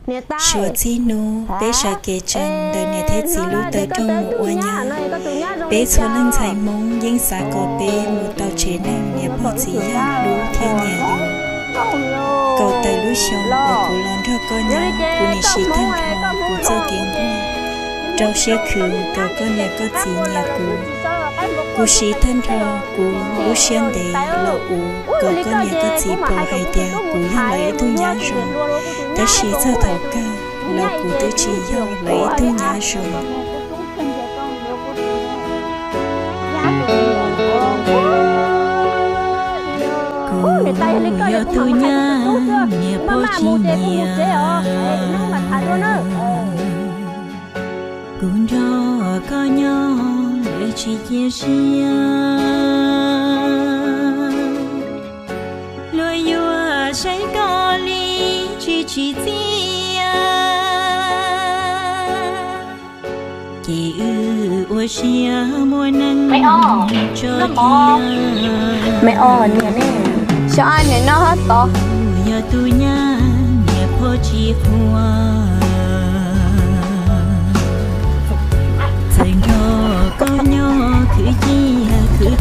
Suav txij hnub peb sawv kev tsees ntawm niam thiab txiv lub taw rooj mus ua nyab, peb txhua leej ntxhais Hmoob yeej xav kom peb mus tau tsev neeg niam pog txiv yawg hlub thiab nyiam yus. Kaum tawm lub xyoo uas kuv los nrog koj nyob, kuv nim siv tag nrho kuv txoj kev nquag rau siab khwv kom koj niam koj txiv nyiam kuv. Kuv siv tag nrho kuv lub siab ntev los uv kom koj niam koj txiv pom hais tias kuv yog lawv ib tug nyab zoo. Tab sis txog thaum kawg los kuv twb tsis yog lawv ib tug nyab zoo. Kuv yog tus nyab niam pog tsis nyiam. Kuv nrog koj nyob lawv tsis cia siab, luag yuav saib koj li tsis tsim txiaj, ces wb ua siab muaj neej tso cia. Me o niam ne, xyov niam no hab tod. Kuv yog tus nyab niam pog tsis qhuas, txawm nrog koj nyob khwv ciaj khwv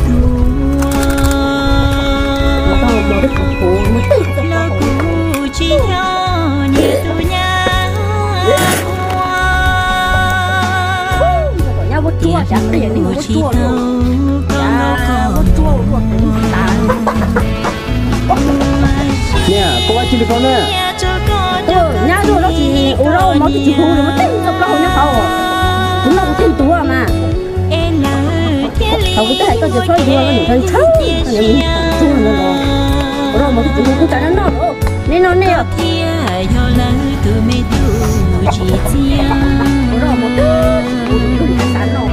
tuag los kuv tsis yog niam tus nyab ua, tias kuv tsis tau koj nkaus koj. Niam, koj ua tsi li ko na? Nyab tuaj los tsis ua zaub mov twb tsis hu los muab tej txoj plaub hau nyob hauv. Kuv noj kuv tej ntuav mas. Thaum kuv twb hais koj tias txhob yuav, koj ntshaw ntshaw, koj niam me tub no los ua zaub mov twb tsis hu kuv tas noj noj los nej noj nej. Thiab yog lawv tus me tub tsis txiaj. Ua zaub mov twb tsis hu kuv niam tas noj.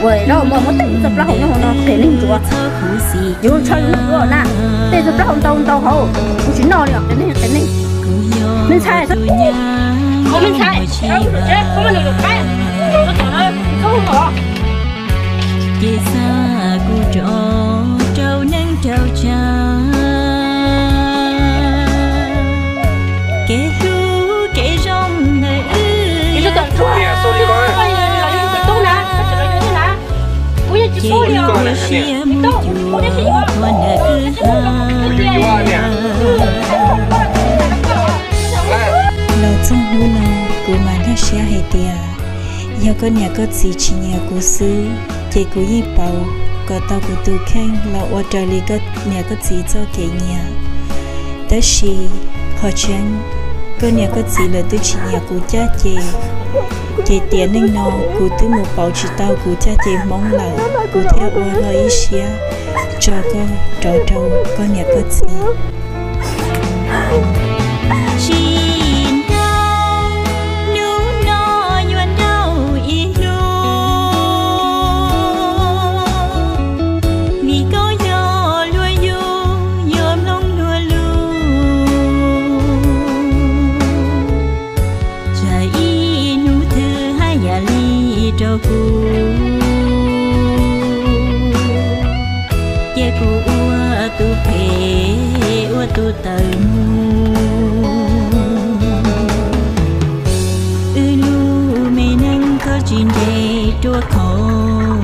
Ua zaub mov muab tej txoj plaub hau nyob hauv no phem neeg ntsuav. Yuav ntshaw yuav ntuav na, tej txoj plaub hau ntau ntau hauv, kuv tsis noj li os, qias neeg qias neeg. Me ntxhais, me ntxhais, ces xa kuv rov rau neej rau tsa, kev hlub kev zoo ntawm wb. Ces ua siab muaj cuag tua ntawm kwj ha. Los txog hnub no, kuv mam nkag siab hais tias yog koj niam koj txiv tsis nyiam kuv xwb, ces kuv yeej pauv kom tau kuv tus kheej los ua raws li koj niam koj txiv txoj kev nyiam. Tab sis qhov tseeb, koj niam koj txiv lawv twb tsis nyiam kuv caj ces, ces tiam neej no kuv twb mus pauv tsis tau kuv caj ces Hmoob lawm, kuv thiaj ua lo ib siab tso koj rov rau koj niam koj txiv. Tsis nrauj, hnub no yuav nrauj ib hnub, vim koj yog luag yug, yuav mloog luag lus, tsam ib hnub twg haj yam li rau kuv, cia kuv ua tus phem ua tus tawv mus. Wb lub me neej koj tsis nres ruaj khov,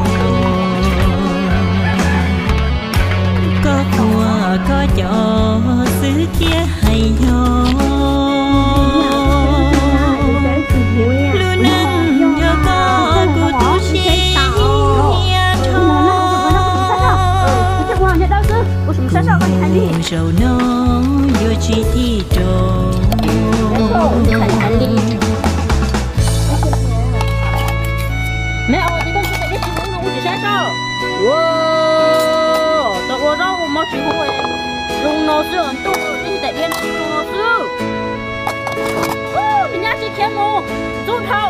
koj quaj koj cov xwb thiaj hais yog. Lub neej yog koj kuv tu siab dhau. Zaum no yuav tsis thim rau. Ua, tau ua zaub ua mov tsis hu, zoo no xwb, ntuj, ib daim diav zoo no xwb. Me nyab tsis khiav mus, ntxub dhau.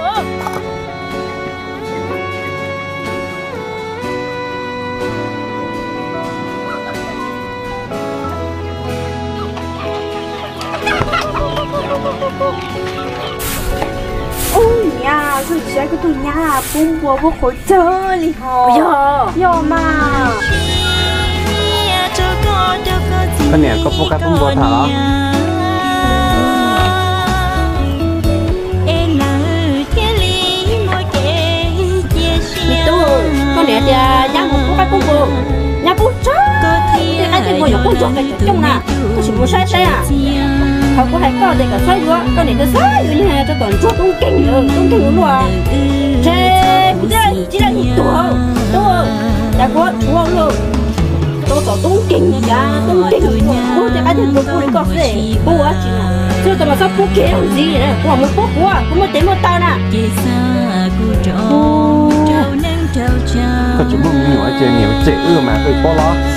Ub, niam, koj tsis saib koj tus nyab pub npua pub qhauv tsawg li hos. Yog, yog mas. Koj niam, koj pub qab pub npua tham los? Muaj yog koj ntsuag qe cov cooj na, koj sim mus saib saib a. Thaum kuv hais koj tias kom txhob yuav, koj niam koj xav yuav niag rau tom ntsuag tub nkeeg, tub nkeeg ua luaj. Ntshe kuv twb tsis dab tsi tuag, tub, cas kuv tshuav luaj. Rau tom tub nkeeg, cas tub nkeeg ua luaj, kuv tias qab tiag ntsuag pub li koj xwb, pub ua dab tsi na. Txhob tau mas txhob pub kiag ntxiv, kuv mam mus pub kuv, kuv muaj tes muaj taw na. Koj tsis muaj me nyuam ces niam cem wb mas koj paub los?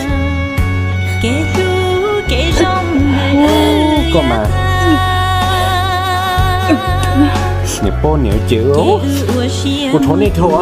Koj mas niam paub niam cem wb, kuv thov nej dhau.